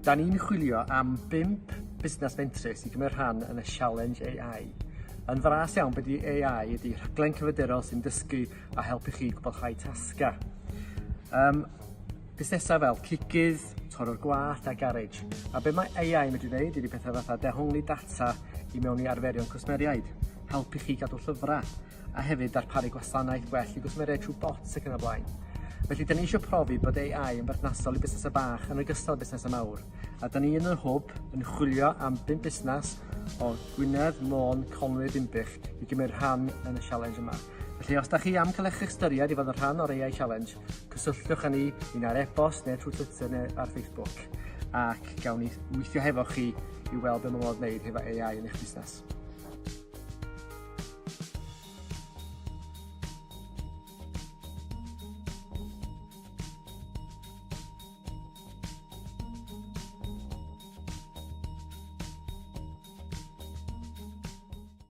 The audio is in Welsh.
Da ni'n chwilio am bump busnes fentrus i gymryd rhan yn y Challenge AI. Yn fras iawn, be di AI ydy rhaglen cyfrifiadurol sy'n dysgu a helpu chi gwblhau tasgau. Um, busnesau fel cigydd, torrwr gwallt a garej. A be mae AI yn medru wneud ydy pethau fatha dehongli data i mewn i arferion cwsmeriaid, helpu chi gadw llyfrau, a hefyd darparu gwasanaeth gwell i gwsmeriaid trwy bots ac yn y blaen. Felly, da ni eisiau profi bod AI yn berthnasol i busnesau bach yn ogystal â busnesau mawr. A da ni yn yr hwb yn chwilio am bum busnes o Gwynedd, Môn, Conwy a Dinbych i gymryd rhan yn y challenge yma. Felly, os da chi am cael eich ystyried i fod yn rhan o'r AI Challenge, cysylltwch â ni un ar e-bost neu trwy Twitter neu ar Facebook ac gawn ni weithio hefo chi i weld be mae modd wneud hefo AI yn eich busnes.